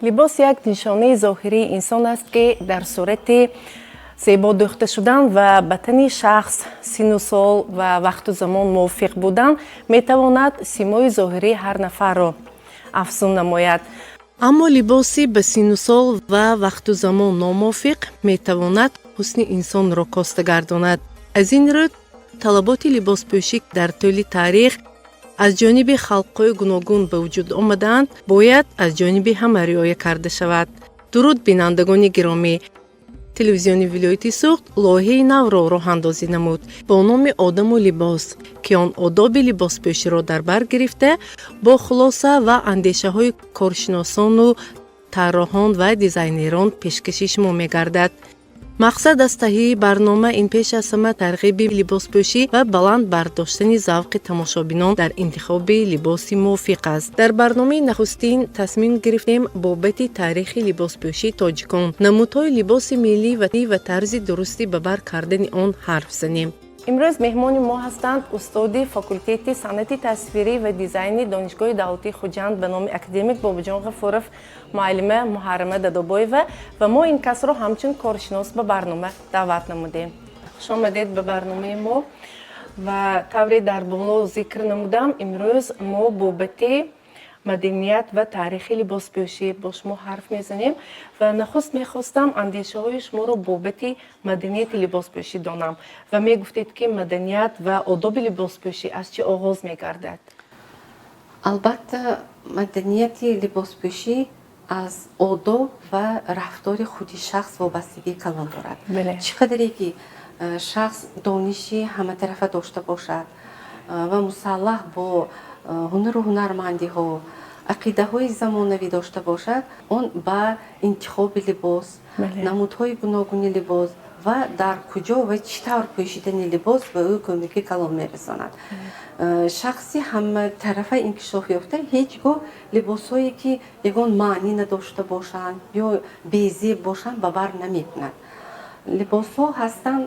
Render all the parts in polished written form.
Либос як нишонаи зоҳирии инсон аст, ки дар сурати зебо дӯхта шудан ва ба тани шахс, синну сол ва вақту замон мувофиқ будан, метавонад симои зоҳирии ҳар нафарро афзун намояд. Аммо либоси ба синну сол ва вақту замон номувофиқ метавонад ҳусни инсонро коста гардонад. Аз ин рӯ, талаботи либоспӯшӣ дар тӯли таърих аз ҷониби халқҳои гуногун ба вуҷуд омадаанд, бояд аз ҷониби ҳама риоя карда шавад. Дуруд, бинандагони гиромӣ! Телевизиони вилояти Суғд лоиҳаи навро роҳандозӣ намуд бо номи «Одаму либос», ки он одоби либоспӯширо дар бар гирифта, бо хулоса ва андешаҳои коршиносону тарроҳон ва дизайнерон пешкаши шумо мегардад. Мақсад аз таҳияи барнома ин пеш аз ҳама тарғиби либоспӯшӣ ва баланд бардоштани завқи тамошобинон дар интихоби либоси мувофиқ аст. Дар барномаи нахустин тасмим гирифтем бобати таърихи либоспӯшии тоҷикон, намудҳои либоси миллӣ ва тарзи дурусти ба бар кардани он ҳарф занем. Имрӯз меҳмони мо ҳастанд устоди факултети санъати тасвирӣ ва дизайни Донишгоҳи давлатии Хуҷанд ба номи академик Бобоҷон Ғафуров, муаллима Муҳаррама Дадобоева, ва мо ин касро ҳамчун коршинос ба барнома даъват намудем. Хуш омадед ба барномаи мо. Ва тавре дар боло зикр намудам, имрӯз мо бобати маданият ва таърихи либоспӯшӣ бо шумо ҳарф мезанем ва нахуст мехостам андешаҳои шуморо бобати маданияти либоспӯшӣ донам ва мегуфтед, ки маданият ва одоби либоспӯшӣ аз чӣ оғоз мегардад? Албатта, маданияти либоспӯшӣ аз одоб ва рафтори худи шахс вобастагии калон дорад. Чӣ қадаре ки шахс дониши ҳаматарафа дошта бошад ва мусаллаҳ бо ҳунару ҳунармандиҳо, ақидаҳои замонавӣ дошта бошад, он ба интихоби либос, намудҳои гуногуни либос ва дар куҷо ва чӣ тавр пӯшидани либос ба ӯ кӯмаки калон мерасонад. Шахси ҳаматарафа инкишоф ёфта ҳеҷ гоҳ либосҳое, ки ягон маънӣ надошта бошанд ё безеб бошанд, ба бар намекунад. Либосҳо ҳастанд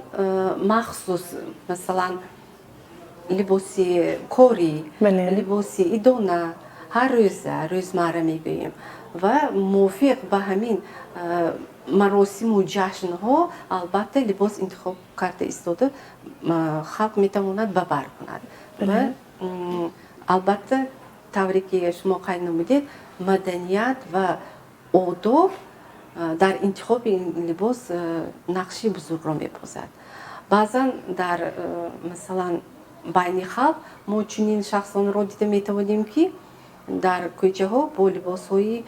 махсус, масалан, либоси корӣ, либоси идона, ҳар рӯза, рӯзмарра мегӯем, ва мувофиқ ба ҳамин маросиму ҷашнҳо албатта либос интихоб карда истода халқ метавонад ба бар кунад. Ва албатта, тавре ки шумо қайд намудед, маданият ва одоб дар интихоби ин либос нақши бузургро мебозад. Баъзан дар, масалан, байни халқ мо чунин шахсонро дида метавонем, ки дар кӯчаҳо бо либосҳои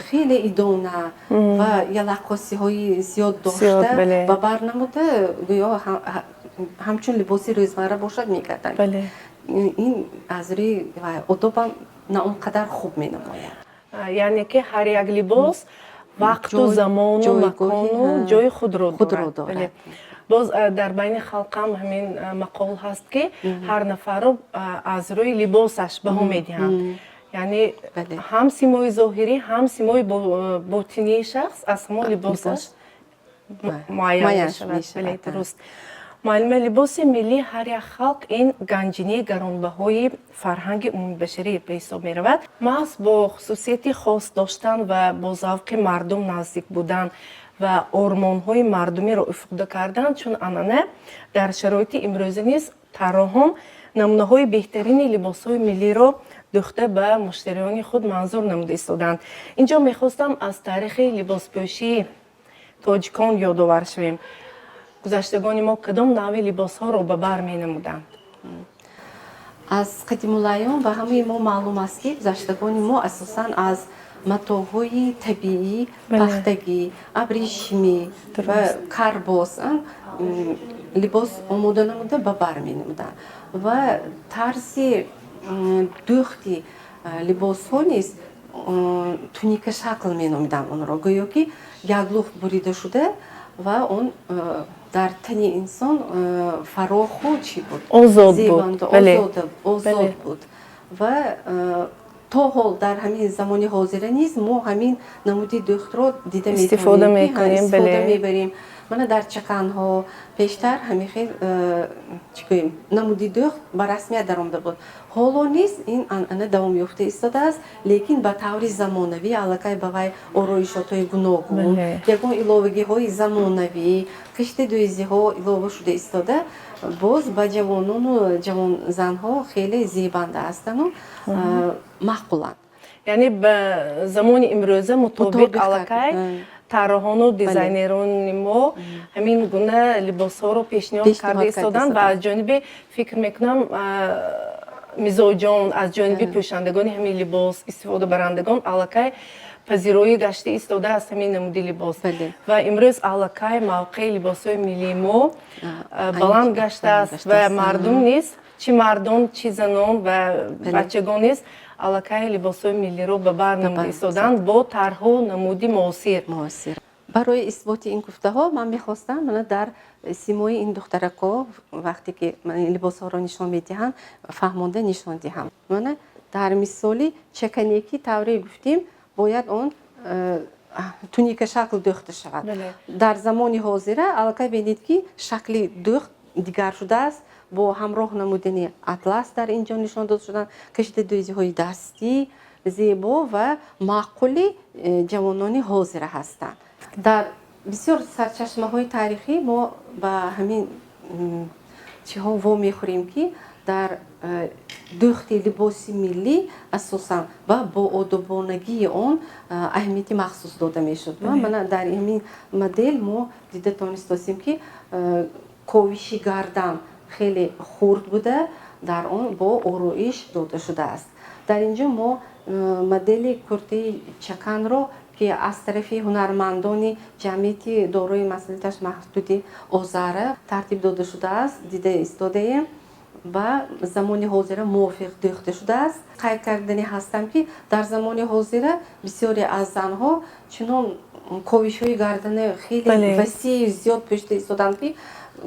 хеле идона ва ялаққосиҳои зиёд дошта ба бар намуда, гӯё ҳамчун либоси рӯзмарра бошад, мекарданд. Ин аз рӯи одобам на он қадар хуб менамояд. Яъне ки ҳар як либос вақту замону макону ҷои худро дорад. Боз дар байни халқам ҳамин мақол ҳаст, ки ҳар нафарро аз рӯи либосаш баҳо медиҳанд, яъне ҳам симои зоҳирӣ, ҳам симои ботинии шахс аз ҳамон либосаш муайян мешавад. Дуруст. Муаллима, либоси миллии ҳар як халқ ин ганҷинаи гаронбаҳои фарҳанги умумибашарӣ ба ҳисоб меравад. Маҳз бо хусусияти хос доштан ва бо завқи мардум наздик будан ва ормонҳои мардумиро ифода кардан чун анъана, дар шароити имрӯза низ тарроҳон намунаҳои беҳтарини либосҳои миллиро дӯхта, ба муштариёни худ манзур намуда истодаанд. Инҷо мехостам аз таърихи либоспӯшии тоҷикон ёдовар шавем. Гузаштагони мо кадом навъи либосҳоро ба бар менамуданд? Аз қадимулайём ба ҳамаи мо маълум аст, ки гузаштагони мо асосан аз матоъҳои табиӣ, пахтагӣ, абрешимӣ ва карбос либос омода намуда, ба бар менамуданд ва тарзи дӯхти либосҳо низ туника шакл меномиданд онро, гӯё ки яклухт бурида шуда ва он дар тани инсон фароху чӣ буд? Озод буд. Озод буд. Ва то ҳол дар ҳамин замони ҳозира низ мо ҳамин намуди дӯхтро дида истифода мекунем, истифода мебарем. Мана дар чаканҳо пештар ҳамин хел чӣ гӯем, намуди дӯхт ба расмият даромада буд. Ҳоло низ ин анъана давом ёфта истодааст, лекин ба таври замонавӣ аллакай ба вай ороишотҳои гуногун, ягон иловагиҳои замонавӣ, киштидӯзиҳо илова шуда истода, боз ба ҷавонону ҷавонзанҳо хеле зебанда ҳастану маъқуланд. Яъне ба замони имрӯза мутобиқ аллакай тарроҳону дизайнерони мо ҳамин гуна либосҳоро пешниҳод карда истоданд ва аз ҷониби, фикр мекунам, мизоҷон, аз ҷониби пӯшандагони ҳамин либос, истифодабарандагон аллакай пазироӣ гашта истодааст ҳамин намуди либос. Ва имрӯз аллакай мавқеи либосҳои миллии мо баланд гаштааст ва мардум низ, чӣ мардон, чӣ занон ва бачагон низ аллакай либосҳои миллиро ба бар намуда истоданд бо тарҳу намуди муосир. Барои исботи ин гуфтаҳо ман мехостам мана дар симои ин духтарако вақте ки либосҳоро нишон медиҳанд, фаҳмонда нишон диҳам. Мана дар мисоли чаканеки тавре гуфтем, бояд он туника шакл дӯхта шавад. Дар замони ҳозира аллакай бинед, ки шакли дӯхт дигар шудааст, бо ҳамроҳ намудани атлас дар ин ҷо нишон дода шуданд, кашидадӯзиҳои дастӣ зебо ва маъқули ҷавонони ҳозира ҳастанд. Дар бисёр сарчашмаҳои таърихӣ мо ба ҳамин чиҳо вомехӯрем, ки дар дӯхти либоси миллӣ асосан ва боодобонагии он аҳамияти махсус дода мешуд. Мана дар ҳамин модел мо дида тонистосем, ки ковиши гардан хеле хурд буда, дар он бо ороиш дода шудааст. Дар ин ҷо мо модели куртаи чаканро, ки аз тарафи ҳунармандони ҷамъияти дорои масъулияташ маҳдуди Озара тартиб дода шудааст, дида истодаем, ба замони ҳозира мувофиқ дӯхта шудааст. Қайд кардани ҳастам, ки дар замони ҳозира бисёре аз занҳо чунон ковишҳои гардани хеле васеъу зиёд пӯшида истоданд, ки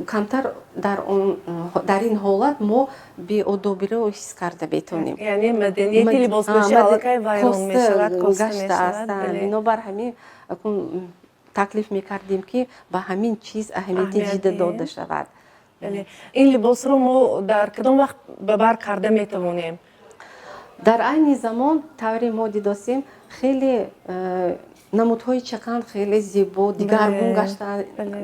камтар дар ин ҳолат мо беодобиро ҳис карда метавонем. Яъне маданияти либоспӯшӣ аллакай вайрон мешавад, коста мешавад. Бинобар ҳамин таклиф мекардем, ки ба ҳамин чиз аҳамияти ҷидда дода шавад. Ин либосро мо дар кадом вақт ба бар карда метавонем? Дар айни замон тавре мо дидосем, хеле намудҳои чакан хеле зебо дигаргун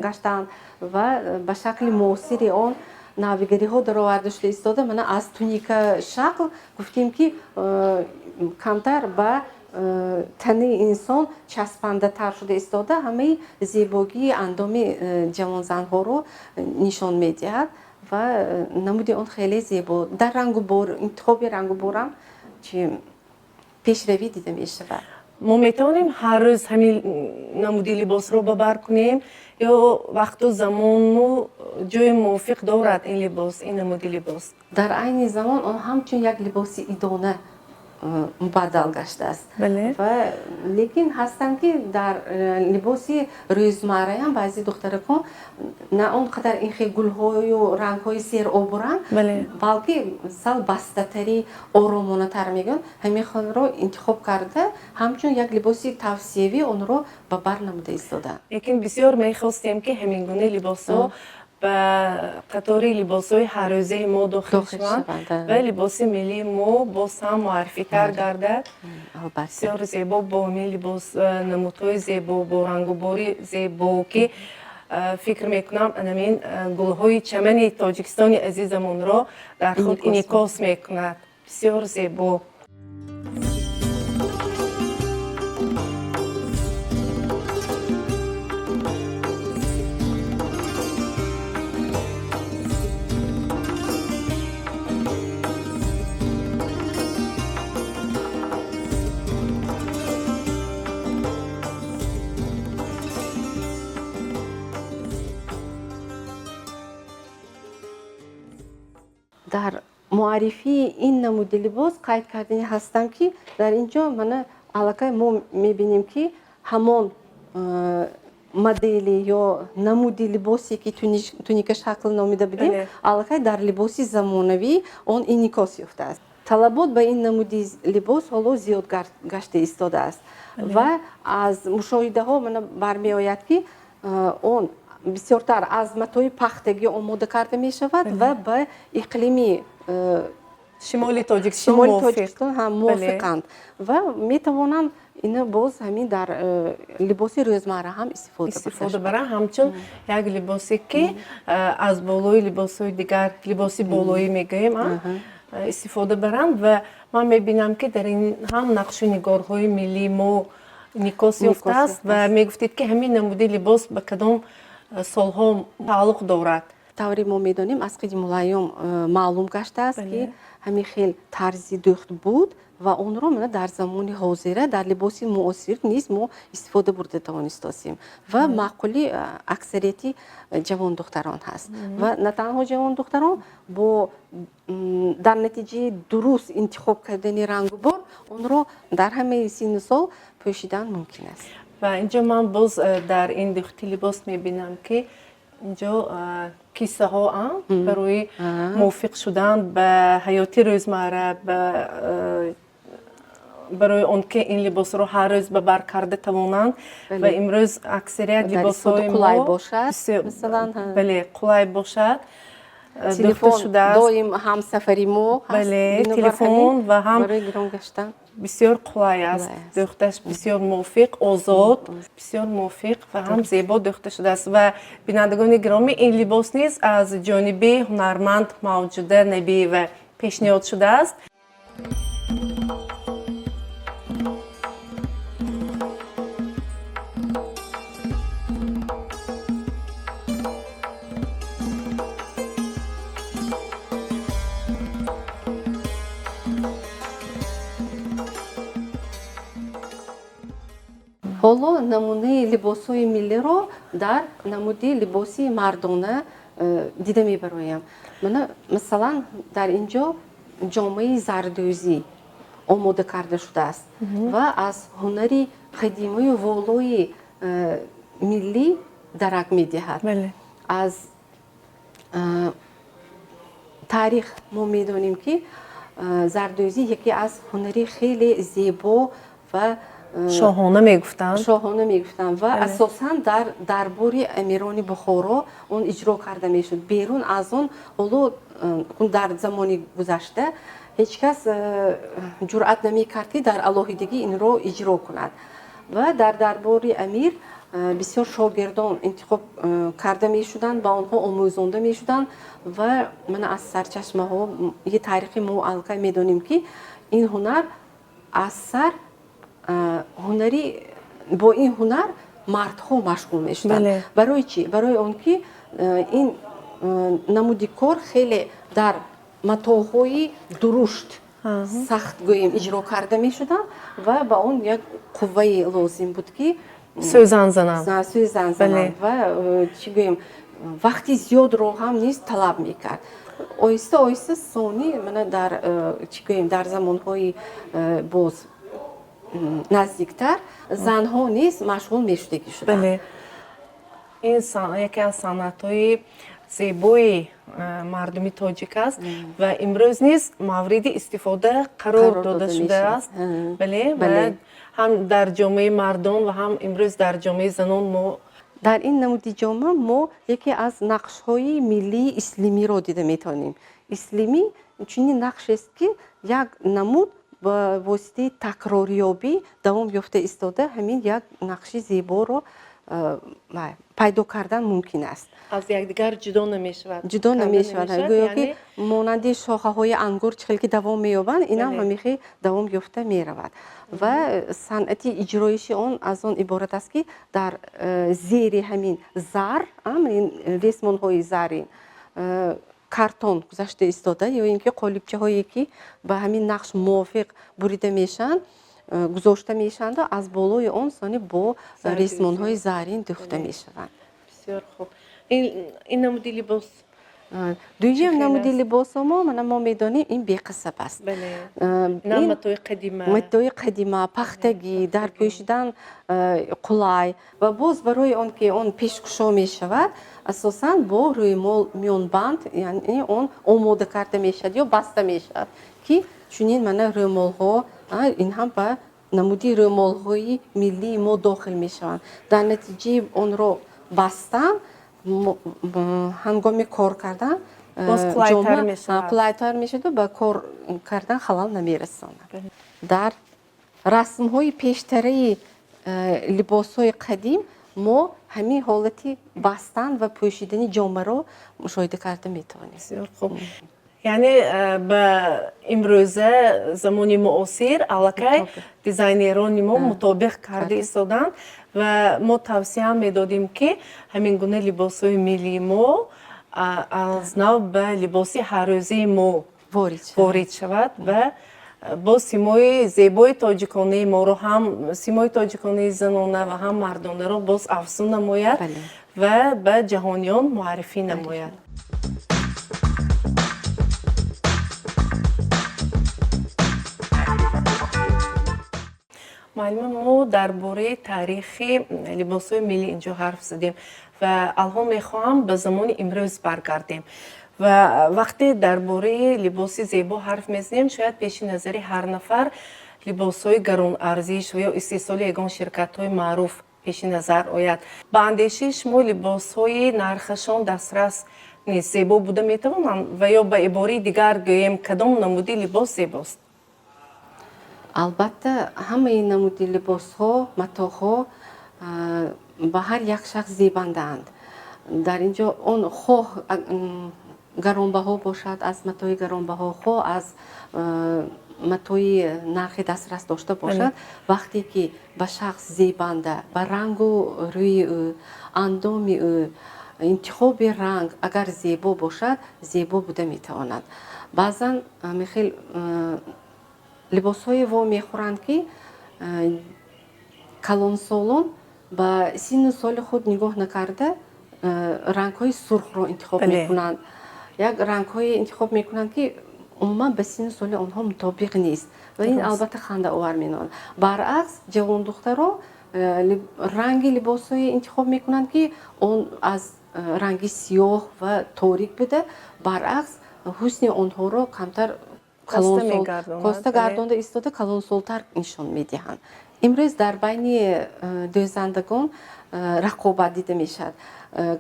гаштаанд ва ба шакли муосири он навигариҳо дароварда шуда истода. Мана аз туника шакл гуфтем, ки камтар ба тани инсон часпандатар шуда истода, ҳамаи зебогии андоми ҷавонзанҳоро нишон медиҳад ва намуди он хеле зебо. Дар рангу бор, интихоби рангу борам чи пешравӣ дида мешавад. Мо метавонем ҳар рӯз ҳамин намуди либосро ба бар кунем ё вақту замону ҷои мувофиқ дорад ин либос, ин намуди либос? Дар айни замон он ҳамчун як либоси идона мубаддал гаштааст. Ва лекин ҳастанд, ки дар либоси рӯзмарраям баъзе духтаракон на он қадар ин хел гулҳою рангҳои серобуранг, балки сал бастатари, оромонатар мегӯянд, ҳамин хелро интихоб карда, ҳамчун як либоси тавсиявӣ онро ба бар намуда истодаанд. Лекин бисёр мехостем, ки ҳамин гуна либосҳо ба қатори либосҳои ҳаррӯзаи мо дохил шаванд ва либоси миллии мо боз ҳам муаррифитар гардад. Бисёр зебо, бо ҳамин либос, намудҳои зебо, бо рангубори зебо, ки фикр мекунам, анамин гулҳои чамани Тоҷикистони азизамонро дар худ инъикос мекунад. Бисёр зебо. Дар муаррифии ин намуди либос қайд кардани ҳастам, ки дар ин ҷо мана аллакай мо мебинем, ки ҳамон модели ё намуди либосе, ки туника шакл номида будем, аллакай дар либоси замонавӣ он инъикос ёфтааст. Талабот ба ин намуди либос ҳоло зиёд гашта истодааст ва аз мушоҳидаҳо мана бармеояд, ки он Бисёртар аз матои пахтагӣ омода карда мешавад ва ба иқлими шимоли Тоҷикистон мувофиқанд ва метавонанд ина боз ҳамин дар либоси рӯзмарра ҳам истифода баранд, ҳамчун як либосе ки аз болои либосҳои дигар, либоси болоӣ мегӯем, истифода баранд. Ва ман мебинам ки дар ин ҳам нақшу нигорҳои миллии мо инъикос ёфтааст ва мегуфтед ки ҳамин намуди либос ба кадом солҳо тааллуқ дорад. Тавре мо медонем, аз қадимулайём маълум гаштааст ки ҳамин хел тарзи дӯхт буд ва онро мана дар замони ҳозира дар либоси муосир низ мо истифода бурда тавонистосем ва маъқули аксарияти ҷавондухтарон ҳаст. Ва на танҳо ҷавондухтарон, бо дар натиҷаи дуруст интихоб кардани рангу бор онро дар ҳамаи синну сол пӯшидан мумкин аст. Ва инҷо ман боз дар ин дӯхти либос мебинам ки инҷо кисаҳо барои мувофиқ шудан ба ҳаёти рӯзмарра, барои он ки ин либосро ҳар рӯз ба бар карда тавонанд. Ва имрӯз аксарият либосҳои қулай бошад, бале, қулай бошад, телефон доим ҳамсафари мо ҳаст, телефон ва ҳам бисёр қулай аст, дӯхташ бисёр мувофиқ, озод, бисёр мувофиқ ва ҳам зебо дӯхта шудааст. Ва бинандагони гиромӣ, ин либос низ аз ҷониби ҳунарманд Мавҷуда Набиева пешниҳод шудааст. Ҳоло намунаи либосҳои миллиро дар намуди либоси мардона дида мебароям. Мана масалан дар ин ҷо ҷомаи зардӯзӣ омода карда шудааст ва аз ҳунари қадимаю волои миллӣ дарак медиҳад. Аз таърих мо медонем ки зардӯзӣ яке аз ҳунари хеле зебо ва шоҳона мегуфтанд. Шоҳона мегуфтанд ва асосан дар дарбори амирони Бухоро он иҷро карда мешуд. Берун аз он ҳоло дар замони гузашта ҳеҷ кас ҷуръат намекард ки дар алоҳидагӣ инро иҷро кунад. Ва дар дарбори амир бисёр шогирдон интихоб карда мешуданд, ба онҳо омӯзонда мешуданд ва мана аз сарчашмаҳои таърихи мо аллакай медонем ки ин ҳунар аз сар ҳунари бо ин ҳунар мардҳо машғул мешуданд. Барои чӣ? Барои он ки ин намуди кор хеле дар матоъҳои дурушт сахт гӯем иҷро карда мешуданд ва ба он як қуввае лозим буд ки сӯзан зананд. Сӯзан зананд ва чӣ гӯем, вақти зиёдро ҳам низ талаб мекард. Оҳиста оҳиста сони мана дар чӣ гӯем, дар замонҳои боз наздиктар занҳо низ машғул мешудагӣ шуданд. Ин яке аз санъатҳои зебои мардуми тоҷик аст ва имрӯз низ мавриди истифода қарор дода шудааст. Бале, ва ҳам дар ҷомеаи мардон ва ҳам имрӯз дар ҷомеаи занон мо дар ин намуди ҷома мо яке аз нақшҳои миллии ислимиро дида метавонем. Ислимӣ чунин нақшест ки як намуд ба воситаи такрорёбӣ давом ёфта истода ҳамин як нақши зеборо пайдо кардан мумкин аст. Аз якдигар ҷудо намешавад. Ҷудо намешавад. Гӯё ки монанди шохаҳои ангур чӣ хел ки давом меёбанд, инам ҳамихел давом ёфта меравад. Ва санъати иҷроиши он аз он иборат аст ки дар зери ҳамин зар, ресмонҳои зарин картон гузашта истода ё ин ки қолибчаҳое ки ба ҳамин нақш мувофиқ бурида мешаванд, гузошта мешаванд, аз болои он сони бо ресмонҳои зарин дӯхта мешаванд. Бисёр хуб. Ин намуди либос? Дуюм намуди либосо мо, мана мо медонем, ин беқасаб аст. Матои қадима. Матои қадима, пахтагӣ, дар пӯшидан қулай ва боз барои он ки он пешкушо мешавад, асосан бо рӯймол миёнбанд, яъне он омода карда мешавад ё баста мешавад ки чунин мана рӯймолҳо, ин ҳам ба намуди рӯймолҳои миллии мо дохил мешаванд. Дар натиҷаи онро бастан Ҳангоми кор кардан боз қулайтар мешавад. Қулайтар мешаваду ба кор кардан халал намерасонад. Дар расмҳои пештараи либосҳои қадим мо ҳамин ҳолати бастан ва пӯшидани ҷомаро мушоҳида карда метавонем. Бисёр хуб. Яъне ба имрӯза замони муосир аллакай дизайнерони мо мутобиқ карда истоданд ва мо тавсия медодем, ки ҳамин гуна либосҳои миллии мо аз нав ба либоси ҳаррӯзаи мо ворид шавад ва боз симои зебои тоҷиконаи моро, ҳам симои тоҷиконаи занона ва ҳам мардонаро боз афзун намояд ва ба ҷаҳониён муаррифӣ намояд. Муаллима, мо дар бораи таърихи либосҳои миллӣ инҷо ҳарф задем ва алҳол мехоҳам ба замони имрӯз баргардем. Ва вақте дар бораи либоси зебо ҳарф мезанем, шояд пеши назари ҳар нафар либосҳои гаронарзиш ва ё истеҳсоли ягон ширкатҳои маъруф пеши назар ояд. Ба андешаи шумо, либосҳои нархашон дастрас нест зебо буда метавонанд ва ё ба ибораи дигар гӯем, кадом намуди либос зебост? Албатта, ҳамаи намуди либосҳо, матоъҳо ба ҳар як шахс зебандаанд. Дар ин ҷо он хоҳ гаронбаҳо бошад, аз матои гаронбаҳо, хоҳ аз матои нархи дастрас дошта бошад, вақте ки ба шахс зебанда, ба рангу рӯи ӯ, андоми ӯ, интихоби ранг агар зебо бошад, зебо буда метавонад. Баъзан ҳамин либосҳое во мехӯранд, ки калонсолон ба синну соли худ нигоҳ накарда, рангҳои сурхро интихоб мекунанд, як рангҳое интихоб мекунанд, ки умуман ба синну соли онҳо мутобиқ нест, ва ин албатта хандаовар меномад. Баръакс, ҷавондухтаро ранги либосҳое интихоб мекунанд, ки он аз ранги сиёҳ ва торик буда, баръакс, ҳусни онҳоро камтар коста гардонда истода, калонсолтар нишон медиҳанд. Имрӯз дар байни дӯзандагон рақобат дида мешавад.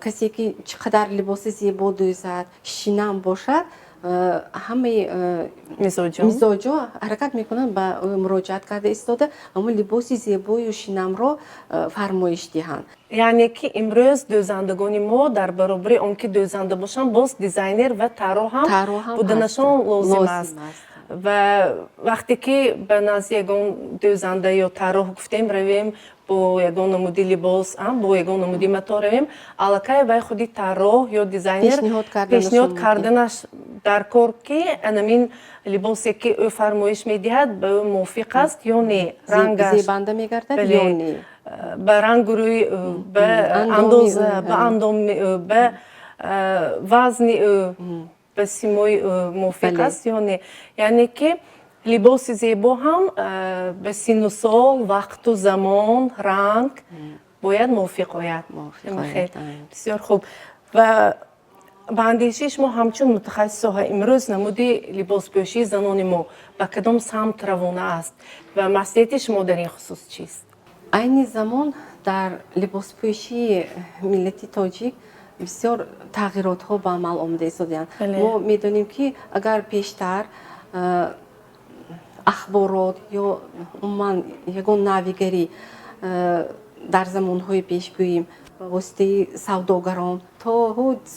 Касе ки чӣ қадар либоси зебо дӯзад, шинам бошад, ҳамаи мизоҷо ҳаракат мекунанд ба муроҷиат карда истода, ҳамон либоси зебою шинамро фармоиш диҳанд. Яъне ки имрӯз дӯзандагони мо дар баробари он ки дӯзанда бошанд, боз дизайнер ва тарроҳ ҳам буданашон лозим аст. Ва вақте ки ба назди ягон дӯзанда ё тарроҳ гуфтем равем, бо ягон намуди либос, бо ягон намуди матоъ равем, аллакай вай худи тарроҳ ё дизайнер пешниҳод карданаш дар кор, ки анамин либосе ки ӯ фармоиш медиҳад, ба ӯ мувофиқ аст ё не, рангаш зебанда мегардад ё не, ба рангу рӯи ӯ, ба андоза, ба андоми ӯ, ба вазни ӯ, ба симои ӯ мувофиқ аст ё не. Яъне ки либоси зебо ҳам ба синну сол, вақту замон, ранг бояд мувофиқ ояд. Бисёр хуб. Ва ба андешаи шумо, ҳамчун мутахассис соҳа, имрӯз намуди либоспӯшии занони мо ба кадом самт равона аст ва маслиҳати шумо дар ин хусус чист? Айни замон дар либоспӯшии миллати тоҷик бисёр тағйиротҳо ба амал омада истодаанд. Мо медонем, ки агар пештар ахборот ё умуман ягон навигарӣ дар замонҳои пешгӯем ба воситаи савдогарон то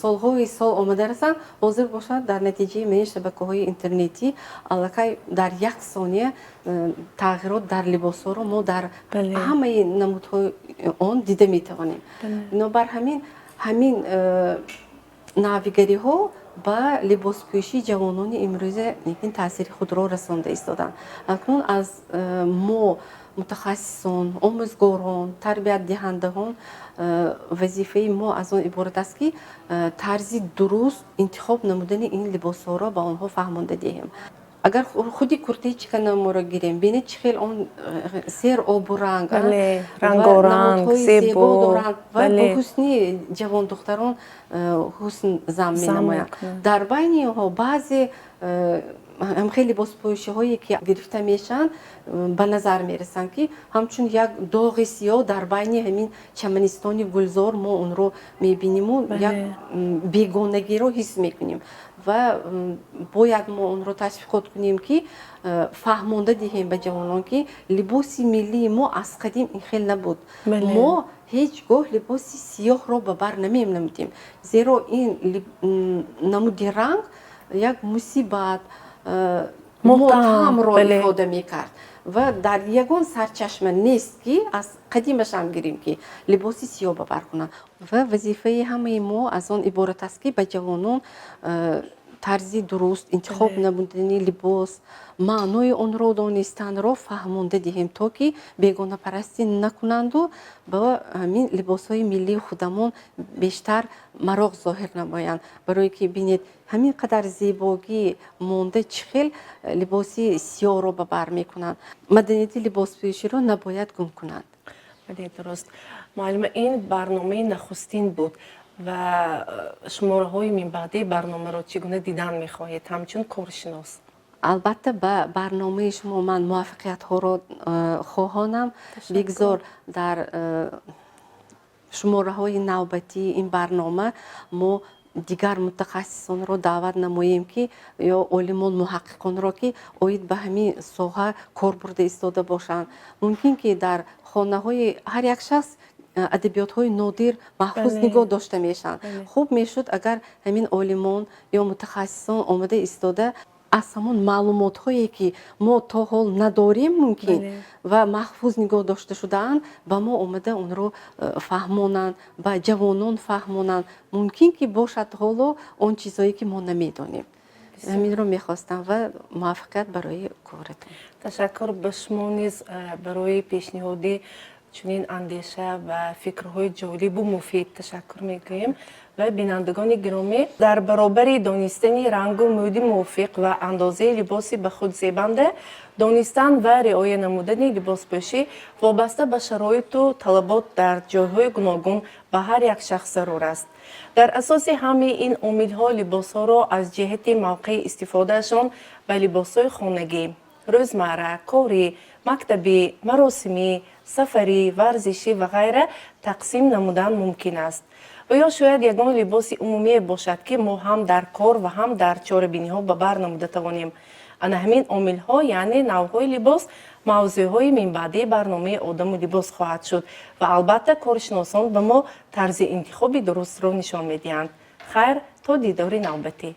солҳои сол омада расанд, ҳозир бошад, дар натиҷаи мани шабакаҳои интернетӣ аллакай дар як сония тағйирот дар либосҳоро мо дар ҳамаи намудҳои он дида метавонем. Бинобар ҳамин навигариҳо ба либоспӯшии ҷавонони имрӯза лекин таъсири худро расонда истоданд. Акнун аз мо, мутахассисон, омӯзгорон, тарбиятдиҳандагон, вазифаи мо аз он иборат аст, ки тарзи дуруст интихоб намудани ин либосҳоро ба онҳо фаҳмонда диҳем. Агар худи куртаи чиканаморо гирем, бинед, чӣ хел он сер обу ранг, рангоранг, зебо доранд ва бо ҳусни ҷавондухтарон ҳусн зам менамоянд. Дар байни онҳо баъзе ҳамхел либоспӯшиҳое, ки гирифта мешаванд, ба назар мерасанд, ки ҳамчун як доғи сиёҳ дар байни ҳамин чаманистони гулзор мо онро мебиниму як бегонагиро ҳис мекунем. Ва бояд мо онро ташвиқот кунем, ки фаҳмонда диҳем ба ҷавонон, ки либоси миллии мо аз қадим ин хел набуд. Мо ҳеҷ гоҳ либоси сиёҳро ба бар наменамудем, зеро ин намуди ранг як мусибат, мотамро ифода мекард. Ва дар ягон сарчашма нест, ки аз қадимашам гирем, ки либоси сиёҳ ба бар кунанд. Ва вазифаи ҳамаи мо аз он иборат аст, ки ба ҷавонон тарзи дуруст интихоб намудани либос, маънои онро донистанро фаҳмонда диҳем, то ки бегонапарастӣ накунанду ба ҳамин либосҳои миллии худамон бештар мароқ зоҳир намоянд. Барое ки бинед, ҳамин қадар зебогӣ монда, чӣ хел либоси сиёҳро ба бар мекунанд. Маданияти либоспӯширо набояд гум кунанд. Бале, дуруст. Муаллима, ин барномаи нахустин буд ва шумораҳои минбаъдии барномаро чӣ гуна дидан мехоҳед ҳамчун коршинос? Албатта, ба барномаи шумо ман муваффақиятҳоро хоҳонам. Бигзор дар шумораҳои навбатии ин барнома мо дигар мутахассисонро даъват намоем, ки ё олимон, муҳаққиқонро, ки оид ба ҳамин соҳа кор бурда истода бошанд. Мумкин, ки дар хонаҳои ҳар як шахс адабиётҳои нодир маҳфуз нигоҳ дошта мешаванд. Хуб мешуд, агар ҳамин олимон ё мутахассисон омада истода, аз ҳамон маълумотҳое, ки мо то ҳол надорем, мумкин ва маҳфуз нигоҳ дошта шудаанд, ба мо омада онро фаҳмонанд, ба ҷавонон фаҳмонанд. Мумкин, ки бошад ҳоло он чизҳое, ки мо намедонем. Ҳаминро мехостам ва муваффақият барои коратон. Ташаккур ба шумо низ барои пешниҳоди чунин андеша ва фикрҳои ҷолибу муфид ташаккур мегӯем. Ва бинандагони гиромӣ, дар баробари донистани рангу мӯди мувофиқ ва андозаи либоси ба худ зебанда, донистан ва риоя намудани либоспӯшӣ вобаста ба шароиту талабот дар ҷойҳои гуногун ба ҳар як шахс зарур аст. Дар асоси ҳамаи ин омилҳо либосҳоро аз ҷиҳати мавқеи истифодаашон ба либосҳои хонагӣ, рӯзмарра, корӣ, мактабӣ, маросимӣ, сафарӣ, варзишӣ ва ғайра тақсим намудан мумкин аст. Ва ё шояд ягон либоси умумие бошад, ки мо ҳам дар кор ва ҳам дар чорабиниҳо ба бар намуда тавонем. Ана ҳамин омилҳо, яъне навъҳои либос, мавзӯъҳои минбаъдии барномаи «Одаму либос» хоҳад шуд ва албатта коршиносон ба мо тарзи интихоби дурустро нишон медиҳанд. Хайр, то дидори навбатӣ.